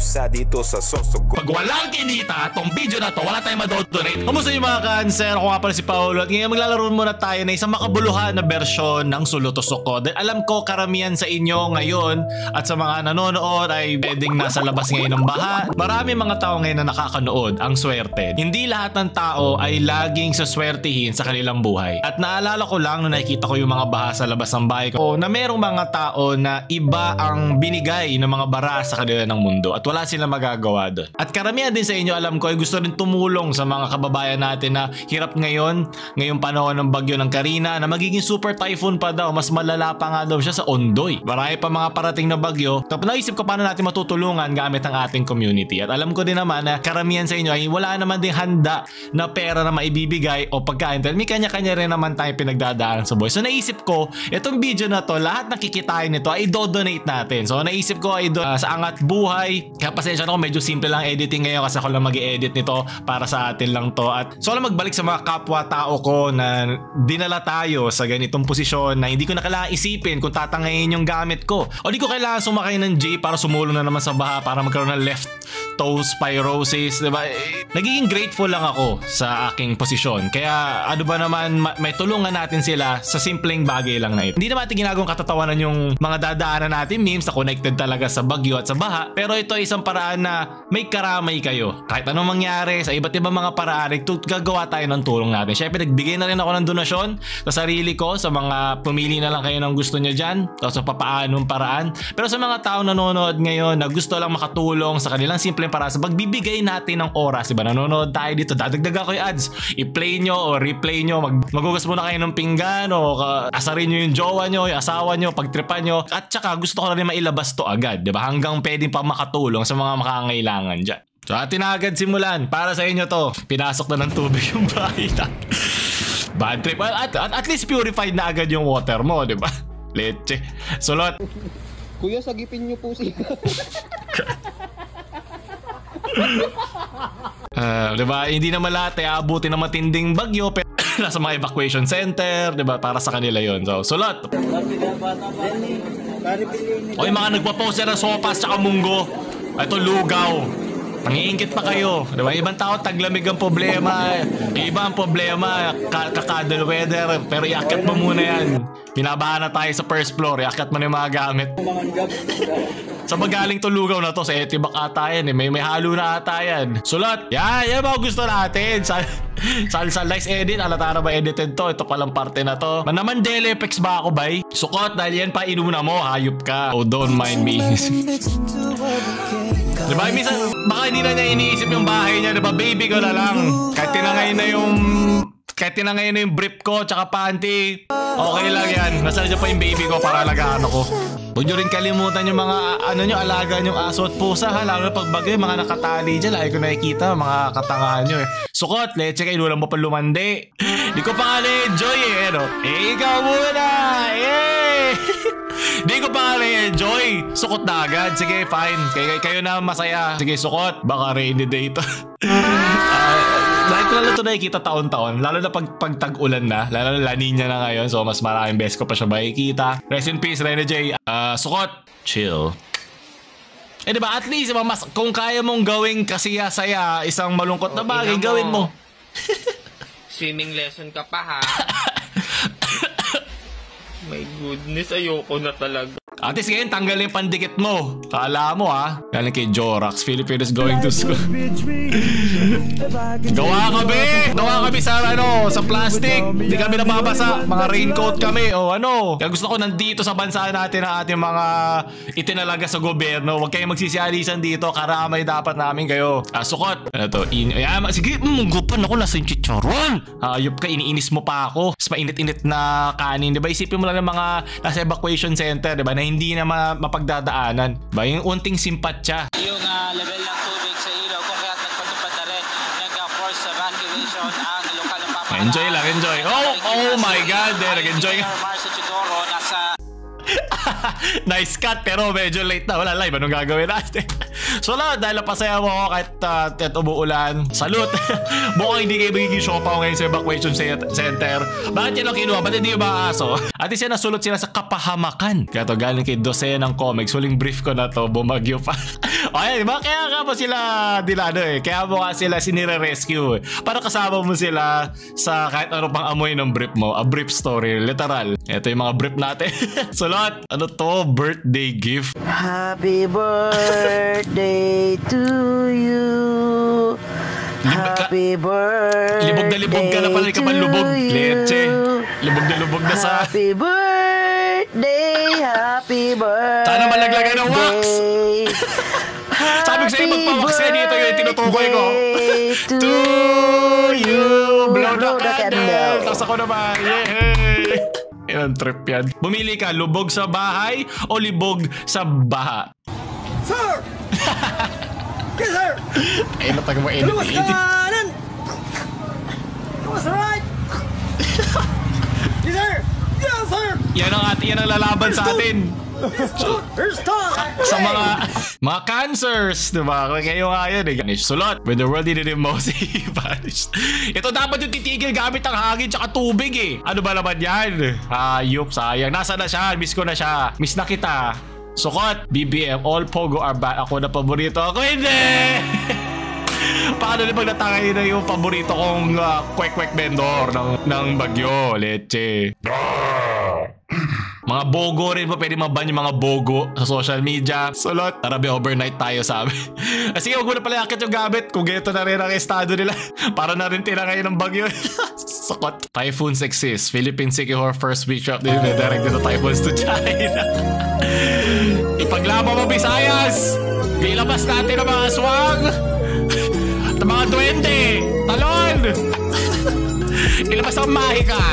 parusa dito sa Sosogo. Pag walang kinita, tong video na to, wala tayong madodonate. Kamusta yung mga cancer? Ako nga pala si Paolo at ngayon maglalaro muna tayo na isang makabuluhan na versyon ng Sulutusok ko. Dahil alam ko karamihan sa inyo ngayon at sa mga nanonood ay pwedeng nasa labas ngayon ng baha. Marami mga tao ngayon na nakakanood ang swerte. Hindi lahat ng tao ay laging saswertihin sa kanilang buhay. At naalala ko lang nung nakikita ko yung mga baha sa labas ng bahay ko na merong mga tao na iba ang binigay ng mga bara sa kanila ng mundo at wala silang magagawa doon. At karamihan din sa inyo alam ko ay gusto rin tumulong sa mga kababayan natin na hirap ngayong panahon ng bagyo ng Karina na magiging super typhoon pa daw, mas malala pa nga daw siya sa Ondoy. Marami pa mga parating na bagyo. Tapos naisip ko paano natin matutulungan gamit ang ating community. At alam ko din naman na karamihan sa inyo ay wala naman din handa na pera na maibibigay o pagkain. Dahil may kanya-kanya rin naman tayo pinagdadaanan sa buhay. So naisip ko, itong video na to, lahat na kikitain nito ay do-donate natin. So naisip ko ay sa Angat Buhay. Kaya pasensya na ako, medyo simple lang editing ngayon kasi ako lang mag-i-edit nito para sa atin lang to. At so lang magbalik sa mga kapwa-tao ko na dinala tayo sa ganitong posisyon na hindi ko na kailangan isipin kung tatangayin yung gamit ko. O di ko kailangan sumakay ng jeep para sumulong na naman sa baha para magkaroon ng left toe spirosis, diba? Nagiging grateful lang ako sa aking posisyon. Kaya ano ba naman, may tulungan natin sila sa simpleng bagay lang na ito. Hindi naman natin ginagawang katatawanan yung mga dadaanan natin memes na connected talaga sa bagyo at sa baha. Pero ito ay isang paraan na may karamay kayo. Kahit anong mangyari sa iba't ibang mga paraan, gagawa tayo ng tulong natin. Syempre nagbigay na rin ako ng donasyon sa sarili ko, sa mga pumili na lang kayo ng gusto nyo dyan o sa papaanong paraan. Pero sa mga tao nanonood ngayon na gusto lang makatulong sa kanilang simpleng paraan, sa pagbibigay natin ng oras, diba? Nanonood tayo dito, dadagdagan ko yung ads, i-play nyo o replay nyo, magugas muna kayo ng pinggan o asarin nyo yung jowa nyo, yung asawa nyo, pagtripan nyo. At saka gusto ko na rin mailabas to agad, diba? Hanggang pwedeng pa makatulong sa mga makangailangan dyan. So atin na agad simulan. Para sa inyo to, pinasok na ng tubig yung bahay na. Bad trip. At least purified na agad yung water mo, diba? Leche. Sulot. Kuya, sagipin niyo po siya. Diba? Hindi naman lahat ay abuti ng matinding bagyo pero nasa mga evacuation center, diba? Para sa kanila yon. So, sulot. O yung mga nagpa-poster ng sopas tsaka munggo. Ito lugaw. Nangiingit pa kayo, diba? Ibang tao taglamig ang problema, iba ang problema kakadal weather, pero iakyat mo muna yan. Binabahan na tayo sa first floor, iakyat mo na yung mga gamit. Sa magaling to lugaw na to, sa Etibak ata yan eh. May halo na ata yan. Sulat! Yan ba gusto natin? Sa nice edit, alata na ba edited to? Ito palang parte na to. Naman Mandela effects ba ako, bay? Sukot, dahil yan pa inuna mo, hayop ka. Oh, don't mind me. Diba? Minsan, baka hindi na niya iniisip yung bahay niya. Diba? Baby ko na lang. Kahit tinangay na yung brief ko tsaka panty, okay lang yan. Nasaan dyan pa yung baby ko para alagaan ako. Huwag nyo rin kalimutan yung mga alaga nyong aso at pusa ha. Lalo na pag bagay, mga nakatali dyan. Lagi ko nakikita, mga katangahan nyo eh. Sukot, leche kayo, lulang mo pa lumandi. Di ko pa nga na-enjoy eh. Ano? Ikaw muna! Di ko pa nga na-enjoy. Sukot na agad. Sige, fine. Kayo na masaya. Sige, sukot. Baka rainy day ito. Like ko lang ito nakikita taon-taon. Lalo na pag tag-ulan na. Lalo na La Nina na ngayon. So mas maraming beses ko pa siya makikita. Rest in peace, Rene J. Sukot. Chill. Diba at least kung kaya mong gawing kasiya-saya isang malungkot na bagay, gawin mo. Swimming lesson ka pa ha. My goodness, ayoko na talaga. At least ngayon, tanggal yung pandikit mo. Kala mo ha. Galing kay Jorax, Filipinos going to school. Gawa kami sa sa plastic. Hindi kami nababasa. Mga raincoat kami o ano. Kaya gusto ko nandito sa bansa natin ang ating mga itinalaga sa gobyerno. Huwag kayong magsisialisan dito. Karamay dapat namin kayo. Sukot. Ano to? Sige, munggupan ako. Nasa yung chicharon. Hayop ka, iniinis mo pa ako. Mas mainit-init na kanin. Diba? Isipin mo lang ng mga nasa evacuation center. Diba? Na hindi na mapagdadaanan. Diba? Yung unting simpatya. Yung level ng tubig sa ilaw kung kaya't nagpatupad na rin nag-force evacuation ang lokal ng pamahalaan. Enjoy lang, enjoy. Oh my God, nag-enjoy ka. Nice cut pero medyo late na. Wala live. Anong gagawin natin? So dahil napasaya mo ako kahit umuulan. Salute. Mukhang hindi kayo magiging shopaw ngayon sa evacuation center. Bakit yan ang kinuha? Ba't hindi yung mga aso? At least yan nasulot sila sa kapahamakan. Kaya to galing kay Dosea ng comics. Huling brief ko na to. Bumagyo pa. Ay, di ba? Kaya nga pa sila dilado eh. Kaya mo nga sila sinire-rescue eh. Para kasama mo sila sa kahit ano pang amoy ng brief mo. A brief story, literal. Ito yung mga brief natin. Sulot, ano to? Birthday gift. Happy birthday to you. Happy birthday. Libog na libog ka na pala, ka man lubog. Leche. Libog na sa... Happy birthday, happy birthday. Sana malaglagan ng wax. Sabi ko sa'yo magpa-wax yan dito yung tinutukoy ko. To you. Blow the candle. Tapos ako naman. Yay! Yan, trip yan. Bumili ka, lubog sa bahay o libog sa baha? Sir! Yes, sir! Ay, natag mo edit. Kanan! Was right! Yes, sir! Yes, sir! Yan ang lalaban sa atin. Here's time! Sa mga cancers, diba? Kayo nga yun eh. Vanish sulot. When the world needed him most, he vanished. Ito dapat yung titigil gamit ang hangin tsaka tubig eh. Ano ba naman yan? Hayop, sayang. Nasa na siya? Miss ko na siya. Miss na kita. Sukot, BBM, all pogo are bad. Ako na paborito. Ako hindi! Paano na pag natangay na yung paborito kong kwek-kwek vendor ng Bagyo, leche. Mga bogo rin po, pwede maban yung mga bogo sa social media. Sulot, tarabi overnight tayo sabi. Sige, huwag mo na pala akit yung gamit kung ganito na rin ang estado nila. Para na rin tinangay ng Bagyo. Sukot. Typhoons exist. Philippine Sikihor first week shop din direct dito typhoons to China. Ipaglaban mo, Visayas! Ilabas natin ang mga swang! At mga duwende! Talon! Ilabas ang mahika!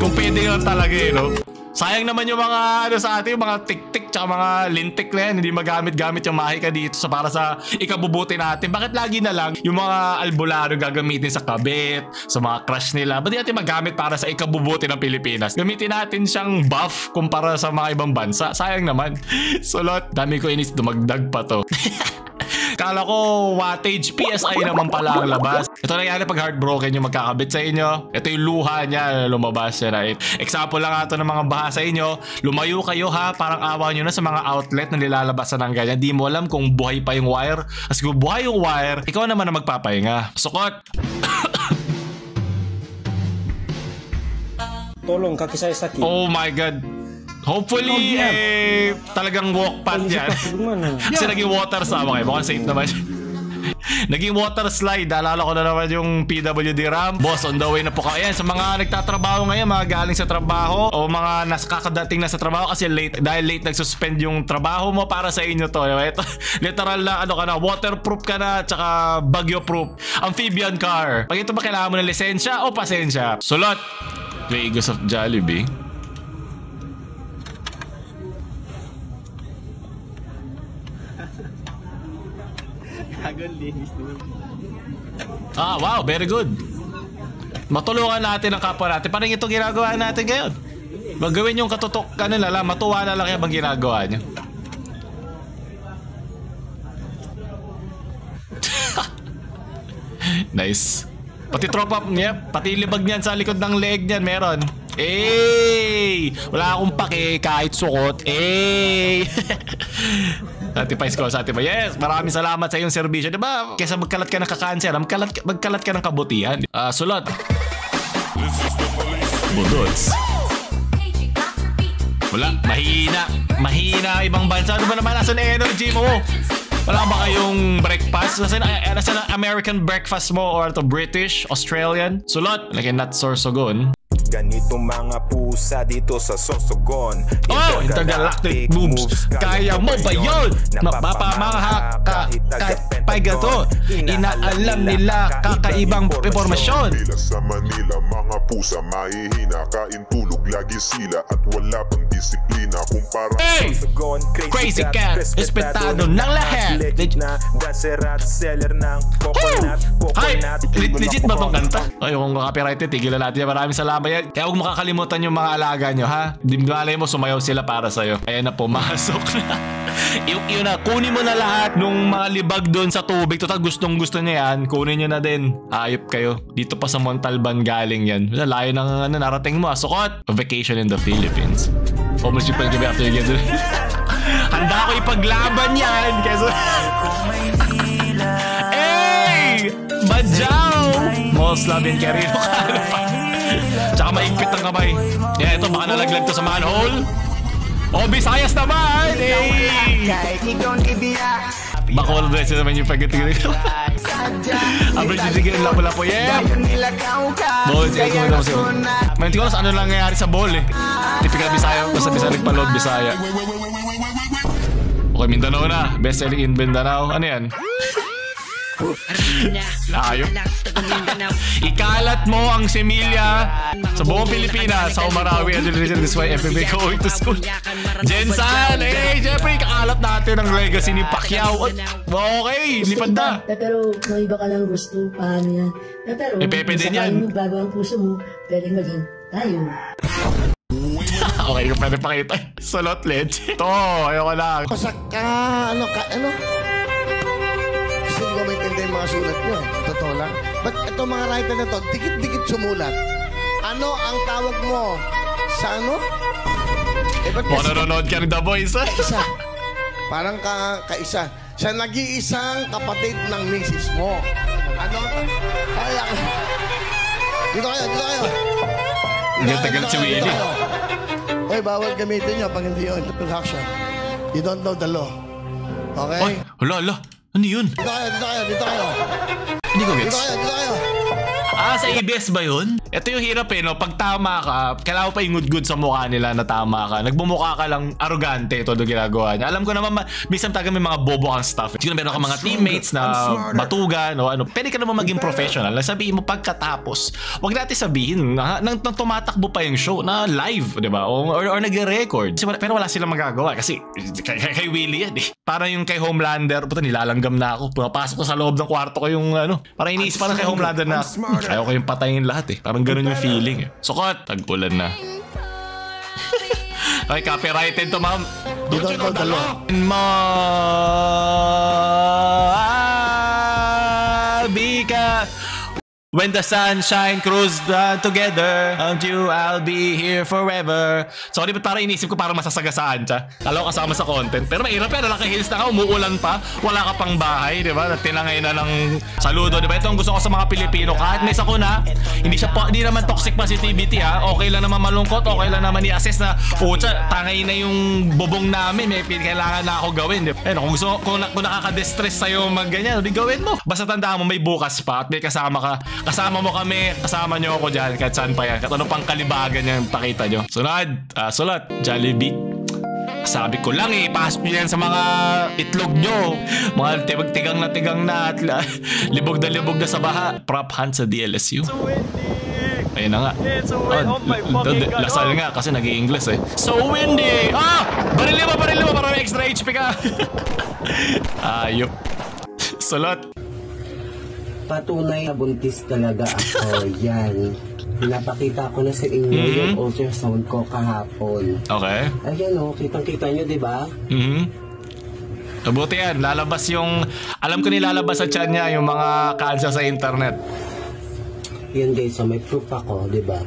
Kung pwede nga talaga eh, no? Sayang naman yung mga ano sa atin, yung mga tik-tik tsaka mga lintik na yan. Hindi magamit-gamit yung mahika dito para sa ikabubuti natin. Bakit lagi na lang yung mga albularyo gagamitin sa kabit, sa mga crush nila? Ba't di natin magamit para sa ikabubuti ng Pilipinas? Gamitin natin siyang buff kumpara sa mga ibang bansa. Sayang naman. Sulot, dami ko inis, dumagdag pa to. Kala ko wattage, PSI naman pala ang labas. Ito nangyari pag heartbroken yung magkakabit sa inyo. Ito yung luha niya, lumabas yan. Example lang ito ng mga baha sa inyo. Lumayo kayo ha, parang awa nyo na sa mga outlet na nilalabasan ng ganyan. Di mo alam kung buhay pa yung wire. Kasi kung buhay yung wire, ikaw naman na magpapahinga. Sukot! Tolong, kaki saya sakit. Oh my God. Hopefully, talagang walk path yan. Kasi naging water slide. Okay, mukhang safe naman. Naging water slide. Alala ko na naman yung PWD RAM. Boss, on the way na po ka. Ayan, sa mga nagtatrabaho ngayon, mga galing sa trabaho o mga kakadating na sa trabaho kasi late, dahil late nagsuspend yung trabaho mo, para sa inyo to. Ito, literal na ano ka na, waterproof ka na, tsaka bagyo proof. Amphibian car. Pag ito ba kailangan mo ng lisensya o pasensya? Sulot. Vegas of Jollibee. Ah, wow, very good. Matulungan natin ang kapwa natin. Parang ito ginagawa natin ngayon. Magawin yung katutok ka nila lang, matuwa na lang yung ginagawa nyo. Nice. Pati tropa niya, pati libag niyan sa likod ng leg niyan meron. Wala akong pake kahit sukot. Satisfies ko, satisfies. Yes, maraming salamat sa iyong serbisyo. Diba, kesa magkalat ka ng kakanser, magkalat ka ng kabutihan. Sulot. Budots. Wala, mahina ibang bansa. Ano ba naman, nasan energy mo? Wala ba kayong breakfast? Nasan American breakfast mo or to British, Australian? Sulot. Like not sorsogon. Ganito mga pusa dito sa Sorsogon. Oh, intergalactic moves. Kaya mo ba yun? Mapapamaha ka pagato. Inaalam nila kakaibang impormasyon. Sa Manila, mga pusa mahihina. Kain tulog lagi sila at wala pang disiplina. Kumpara Sorsogon, Crazy Cat, respetado ng lahat. Legit na daserat seller ng coconut. Hi! Legit ba tong kanta? Ay, kung copyrighted, tigilan natin. Maraming salamat yan. Kaya huwag makakalimutan yung mga alaga nyo, ha? Di malay mo, sumayaw sila para sa'yo. Ayan na, pumasok na. Yun na, kunin mo na lahat nung mga libag doon sa tubig. Total, gustong gusto niya yan. Kunin nyo na din. Ayop kayo. Dito pa sa Montalban galing yan. Layo ng narating mo. Sukot. A vacation in the Philippines. Almost you play after Sige. Handa ako ipaglaban yan. Kesa... Hey! Badyaw! Most love and Quirino. Tsaka maigpit ang kamay. Yeah, ito baka nalaglag to sa manhole. Oh, Visayas naman! Hey! Baka wala na siya naman yung pag-itigilig. Abra siya lapo-lapo. Yeah! Ball, sige ko naman siya. Hindi ko alam ano lang nangyayari sa ball eh. Typical Bisaya. Basta Bisaya nagpaload Bisaya. Okay, Mindanao na. Best selling in Mindanao. Ano yan? Ayop. Ikalat mo ang semilya sa buong Pilipinas sa Umarawi and this way FBB going to school. Jensan! Eh, syempre ikalat natin ang legacy ni Pacquiao. Okay, lipad na. Pero may iba ka lang gusto, paano yan? Pero Pepe din yan. Bago ang puso mo, pwedeng maging tayo. Okay, kung pwede pakita. Salot, legit. Ito, ayoko lang. Pasak ka, ano? Gusto ko maintindihan yung mga sulat nyo. Totoo lang. But ito mga writer na to, dikit-dikit sumulat. Ano ang tawag mo sa ano? Nanonood ka ng The Voice, eh? Isa. Parang kaisa. Siya nag-iisang kapatid ng misis mo. Ano? Dito kayo. Tagal si Willie. Hoy, bawal gamitin nyo pag hindi yun. Production. You don't know the law. Okay? Ay, hala. Ano yun? Dito kayo. Hindi ko gets. Dito kayo. Sa ABS ba yun? Ito yung hirap eh, no? Pag tama ka, kailangan pa yung good sa mukha nila na tama ka. Nagbumukha ka lang arrogante, ito yung ginagawa niya. Alam ko naman, minsan taga may mga bobo kang stuff. Siguro meron ka mga teammates na batugan o ano. Pwede ka naman maging professional. Sabihin mo pagkatapos, wag natin sabihin nang tumatakbo pa yung show na live, di ba? Or nag-record. Pero wala silang magagawa kasi kay Willie yan eh. Parang yung kay Homelander, puta nilalanggam na ako. Pumapasok ko sa loob ng kwarto ko yung ano. Parang iniisip parang kay Homelander na ayaw ko yung patayin lahat eh. Parang ganun yung feeling eh. Sukot, tag-ulan na. Okay, copyrighted to, ma'am. Don't know the law. Bika. When the sunshine cruise together, I'll be here forever. Sorry, ba't parang inisip ko parang masasagasaan siya. Alam ko kasama sa content. Pero mahirap yan, naka-heels na ka, umuulan pa, wala ka pang bahay, di ba? Tinangay na ng saludo, di ba? Ito ang gusto ko sa mga Pilipino. Kahit may sakuna, hindi naman toxic positivity ha. Okay lang naman malungkot, okay lang naman i-assess na, pucha, tangay na yung bubong namin, may kailangan na ako gawin. Kung nakaka-distress sa'yo mag-ganyan, di gawin mo. Basta tandaan mo, may bukas pa at may kasama ka. Kasama mo kami, kasama nyo ako dyan kahit saan pa yan. Kahit ano pang kalibagan yan pakita nyo. Sunod, sulat, Jollibee. Sabi ko lang eh, pasok nyo yan sa mga itlog nyo. Mga tigang na at libog na sa baha. Prop hunt sa DLSU. Ayun na nga. Lasal nga kasi nag-i-English eh. So windy! Barili mo, para may extra HP ka. Ayop. Sulat. Patunay na buntis talaga ako. Yan. Pinapakita ko na sa inyo yung ultrasound ko kahapon. Okay. Ayan o, kitang-kita nyo, di ba? Mabuti yan. Lalabas yung... Alam ko nilalabas sa tiyan niya yung mga cancer sa internet. Yan guys, so may proof ako, di ba?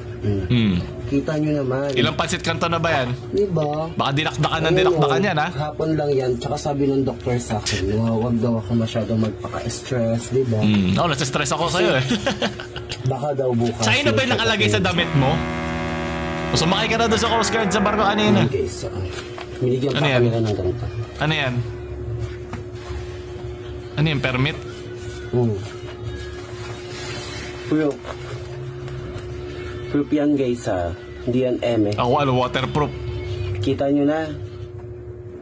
Kita nyo naman. Ilang pansit kanto na ba yan? Di ba? Baka dinakdakan yan ha? Hapon lang yan. Tsaka sabi ng doktor sa akin, huwag daw ako masyadong magpaka-stress, di ba? Nasa-stress ako sa'yo eh. Baka daw bukas. Sa'yo na ba yung nakalagay sa damit mo? O sumakay ka na doon sa Coast Guard sa barko kanina? Okay, so binigyan pa kami na ng ganito. Ano yan? Ano yan? Permit? Proof yan guys ha. Hindi yan eme. Ako waterproof. Kita nyo na.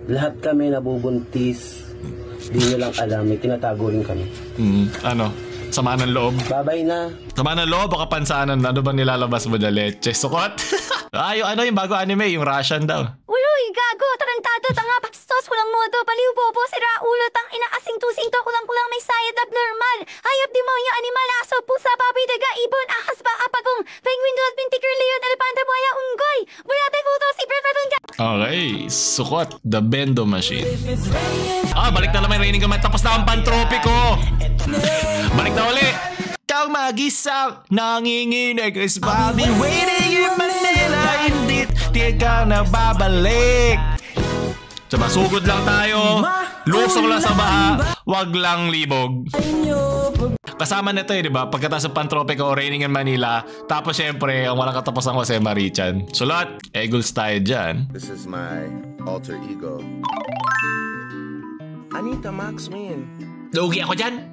Lahat kami nabubuntis. Hindi nyo lang alam. May tinatago rin kami. Ano? Sama ng loob? Babay na. Sama ng loob o kapansanan? Ano ba nilalabas mo na leche? Sukot? Yung bago anime, yung Russian daw. Uy, gago, tarantado, tanga, pastos, walang modo, baliw, bobo, sira, ulo, tang, ina, asing-tusing to, kulang-kulang, may sayad, abnormal, hayop, demonyo, animal, aso, pusa, baboy, daga, ibon, ahas, ba, apagong, penguin, dolphin, tiger, leon, elepante, buhaya, unggoy, bulate, puto, sipre, patungga. Okay, sukot, the bendo machine. Balik na naman, raining kamay, tapos na ang pantropiko. Balik na uli. Ikaw mag-isang nanginginig, cause I'll be waiting in Manila, hindi ka na babalik. Diba, sugod lang tayo, lusong lang sa baha, wag lang libog. Kasama nito eh, diba? Pagkatapos ng Pantropico, Raining in Manila, tapos syempre, ang walang katapos ng Jose Marichan. Sulat, Eagles tayo dyan. This is my alter ego. Anita Maxwin. Lugi ako dyan.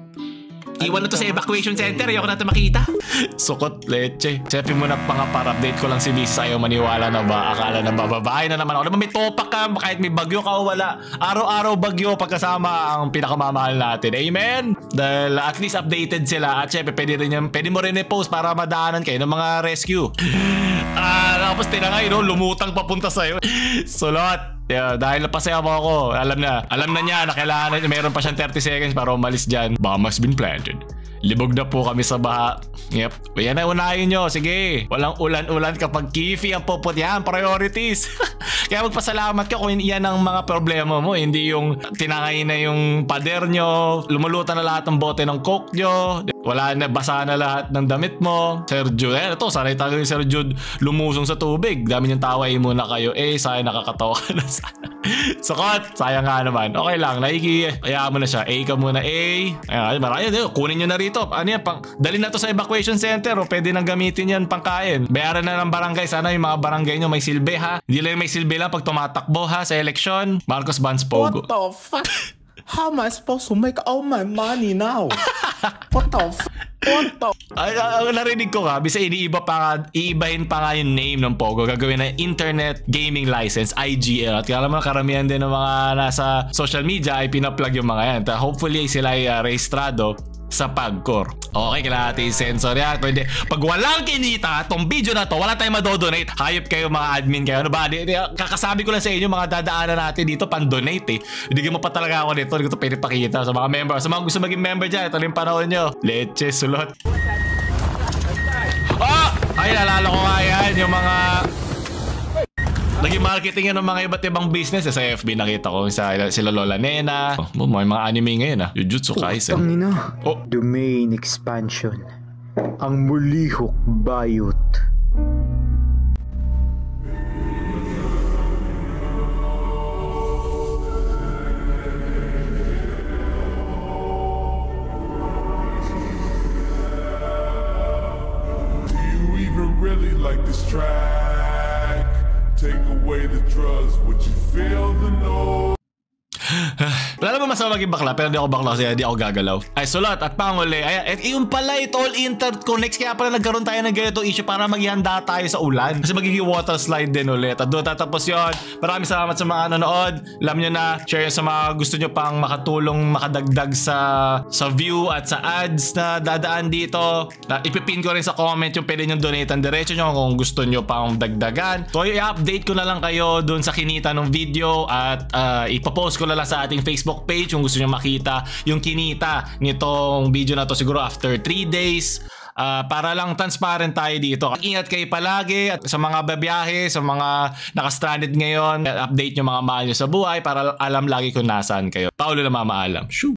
Iwan na to sa evacuation center. Ayoko na ito makita. Sukot, leche. Siyempre muna pang-update ko lang si Mrs. Ayaw maniwala na ba? Akala na bababae na naman ako. Naman may topak ka. Kahit may bagyo ka o wala. Araw-araw bagyo pagkasama ang pinakamamahal natin. Amen? Dahil at least updated sila. At syempre pwede mo rin i-post para madaanan kayo ng mga rescue. Tapos tinangay, no? Lumutang papunta sa'yo. Sulot. Yeah, dahil napasaya mo ako, alam na niya na kailangan, mayroon pa siyang 30 seconds para umalis dyan. Bomb has been planted. Libog na po kami sa baha. Yep. Yan na, unahin nyo. Sige. Walang ulan-ulan kapag kifi ang popot yan. Priorities. Kaya magpasalamat ka kung yan ang mga problema mo. Hindi yung tinangay na yung pader nyo. Lumulutan na lahat ng bote ng coke nyo. Wala na, basa na lahat ng damit mo. Sir Jude, ito, sanay tayo yung Sir Jude lumusong sa tubig. Dami niyang taway muna kayo. Sayang nakakatawa ka na sana. Sukot, sayang nga naman. Okay lang, hayaan mo na siya. Ka muna, Ayan, marami. Kunin nyo na rito. Ano yan, dali na to sa evacuation center. O pwede nang gamitin yan pangkain. Bayaran na ng barangay. Sana yung mga barangay nyo may silbi ha. Hindi lang may silbi lang pag tumatakbo ha sa eleksyon. Marcos Vance Pogo. What the fuck? How am I supposed to make all my money now? What the fuck? What the narinig ko nga, bisa iibahin pa nga yung name ng Pogo. Gagawin na Internet Gaming License, IGL. At kaya naman karamihan din ng mga nasa social media ay pinaplug yung mga yan. Hopefully sila ay rehistrado sa Pagcor. Okay, kailangan natin sensor yan. Kundi, pag walang kinita, tong video na to, wala tayong madodonate. Hayop kayo mga admin kayo. Ano ba? Kakasabi ko lang sa inyo, mga dadaanan natin dito, pan-donate eh. Hindi mo pa talaga ako dito. Hindi ko ito pwede pakita sa mga member. Sa mga gusto maging member dyan, ito yung panahon nyo. Leche, sulot. Ay, nalala ko nga yan. Yung mga naging marketing yan ng mga iba't ibang business. Sa FB nakita ko sila Lola Nena. May mga anime ngayon Jujutsu Kaisen. Tangina. Domain expansion. Ang mulihok bayot. Do you even really like this track? Take away the drugs, would you feel the noise? Wala naman masama maging bakla, pero di ako bakla kasi di ako gagalaw. Ay, sulat at panguli. Ay, yung pala, it all interconnects. Kaya pala nagkaroon tayo ng ganito issue para maghihanda tayo sa ulan. Kasi magiging water slide din ulit. At doon tatapos yun. Maraming salamat sa mga nanonood. Alam nyo na, share sa mga gusto nyo pang makatulong, makadagdag sa view at sa ads na dadaan dito. Ipipin ko rin sa comment yung pwede nyo donate-an diretso nyo kung gusto nyo pang dagdagan. So, i-update ko na lang kayo doon sa kinita ng video at ipopost ko na lang sa ating Facebook page kung gusto nyo makita yung kinita nitong video na to siguro after 3 days. Para lang transparent tayo dito. Ingat kayo palagi at sa mga babiyahe, sa mga naka-stranded ngayon, update nyo mga mahal nyo sa buhay para alam lagi kung nasaan kayo. Paulo na mamaalam. Shoo!